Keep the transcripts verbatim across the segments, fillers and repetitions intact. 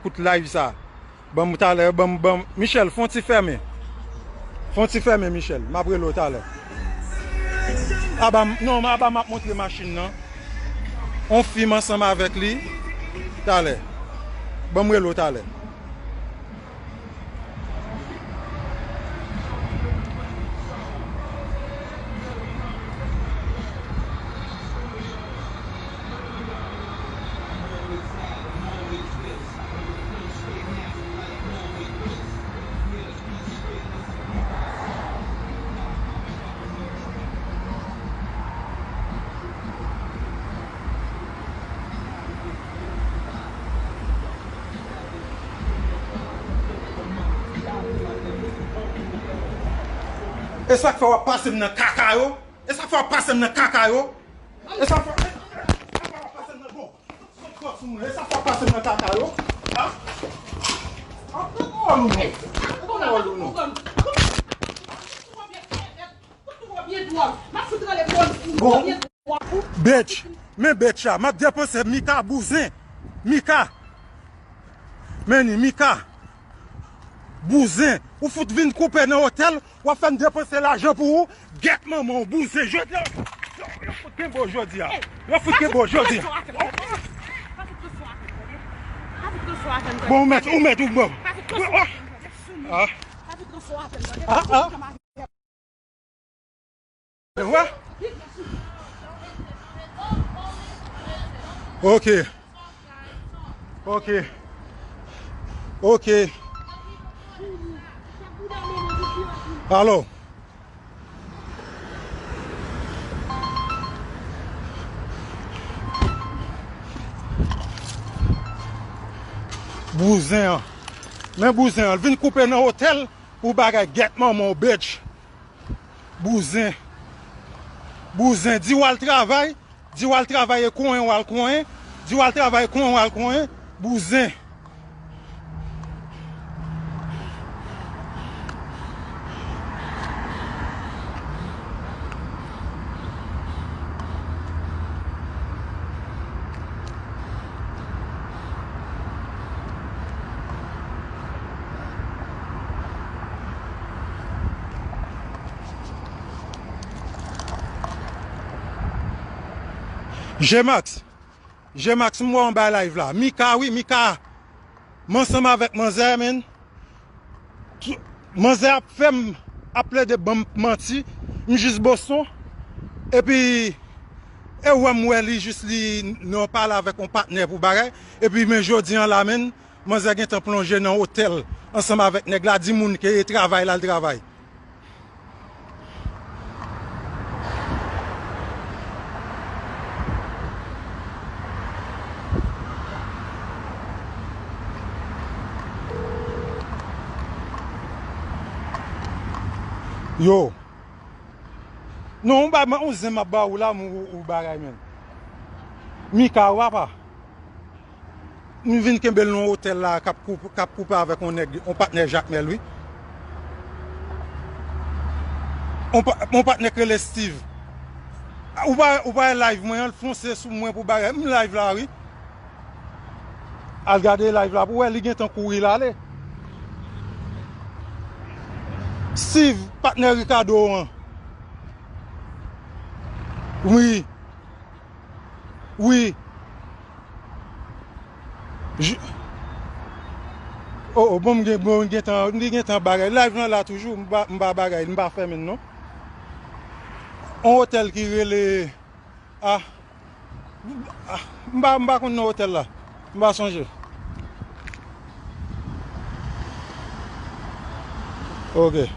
kout live sa. Ban m talè, ban m, ban m, Michel, fè yon ti fèmen. Fè yon ti fèmen, Michel. M ap rele w talè. Aba, non, aba m ap montre machin nan. On fi m ansanm avèk li. Talè. Ban m rele w talè. E sa k fè w ap pase m nan kaka yo? E sa k fè w ap pase m nan kaka yo? E sa k fè, e sa k fè w ap pase m nan bon. Sot sou mwen. E sa k fè w ap pase m nan kaka yo? Ha? Ha? Pran pawòl ou non. Pran pawòl ou non. Bon. Bitch, men bitch la, m ap depanse Mika bouzen. Mika. Men ni Mika. Bouzen, ou fout vin koupe nan otèl, w ap fè m depanse lajan pou ou. Gèt manman w, bouzen. Jodi a, yo, yo fout kenbe w jodi a. Yo fout kenbe w jodi a. Bon, ou mèt, ou mèt, ou bon. Ah. Ah, ah. Wè? Ok. Ok. Ok. Alò. Bouzen an. Men bouzen an. L vin koupe nan otèl pou bagay. Gèt manman w, bitch. Bouzen. Bouzen, di w al travay, di w al travay e konyen w al konyen, di w al travay e konyen w al konyen, bouzen. G-Max. G-Max, m wè w anba live la. Mika, wi, Mika. M ansanm avèk manzè, menn. Manzè ap fè m, ap plede ban m manti. M jis boson. Epi, e wè m wè li jis li nan pale avèk yon patnè pou bagay. Epi, men jodi an la, menn, manzè gentan plonje nan otèl ansanm avèk nèg la, di moun ke e travay l al travay. Yo. Non, ou ba, ou zen m ap ba ou la, ou, ou bagay, menn. Mika, ou papa. M vin kenbe l nan otèl la k ap koup-, k ap koupe avèk yon nèg, yon patnè Jakmèl, wi. Yon pa-, yon patnè k rele Steve. Ou pa, ou pa wè live mwen an, l fonse sou mwen pou bagay. M live la, wi. Al gade live la pou wè, li gentan kouri l ale. Steve, patnè Ricardo an. Wi. Wi. J-, oh, oh, bon, m gen, bon, m gentan, m gentan bagay. Live lan la toujou, m pa, m pa bagay, m pa fèmen l non. On otèl ki rele, ah, ah, m pa, m pa konn non otèl la. M pa sonje. Ok.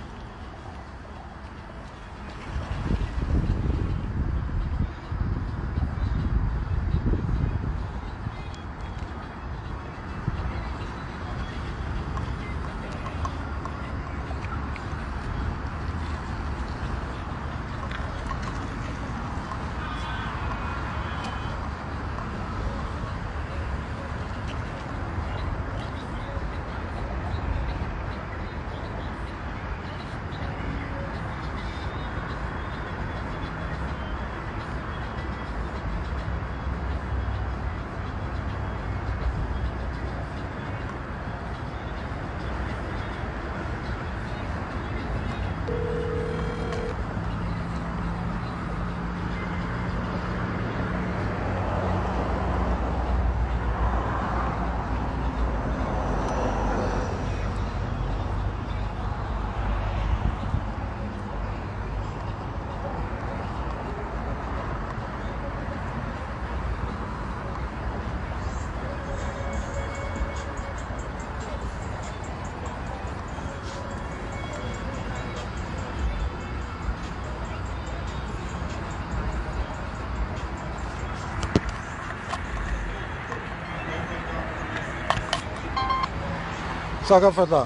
Sa k ap fèt la?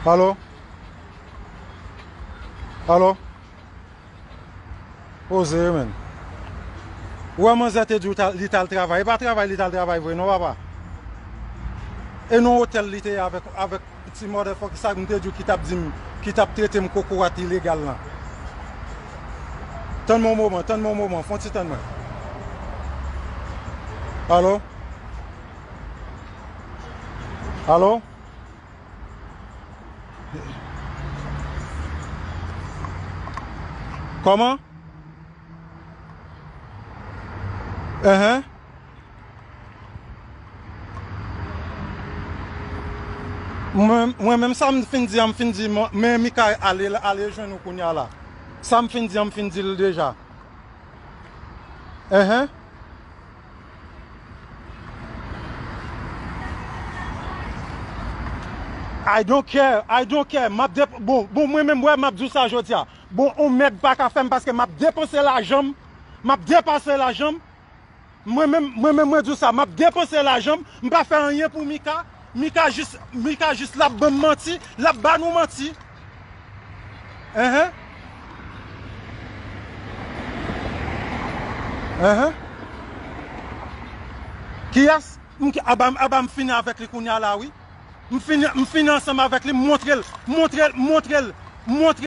Alo? Alo? Poze, men. Ou wè manzè te di w ta- li t al travay. E pa travay li t al travay vre non, papa. E nan otèl li te ye avèk, avèk ti motherfucker sa m te di w ki t ap di m, ki t ap trete m kokorat ilegal lan. Tann mwen yon moman, tann mwen yon moman, fè yon ti tann mwen. Alo? Alo? Kòman? Enhen. Mwen, mwen menm sa m fin di an, m fin di, men Mika ale, ale jwenn ou kounye a la. Sa m fin di an, m fin di l deja. Enhen. I don't care, I don't care. M ap dep- bon, bon, mwen menm, wè, m ap di w sa jodi a. Bon, on nèg pa ka fè m paske m ap depanse lajan m. M ap depanse lajan m. Mwen menm, mwen menm, mwen di w sa, m ap depanse lajan m. M pa fè anyen pou Mika. Mika jis, Mika jis l ap ban m manti, l ap ba nou manti. Enhen. Enhen. Kiyès? M ki- aba, aba m fini avèk li kounye a la, wi. M fini, m fini ansanm avèk li, m montre l, montre l, montre l, montre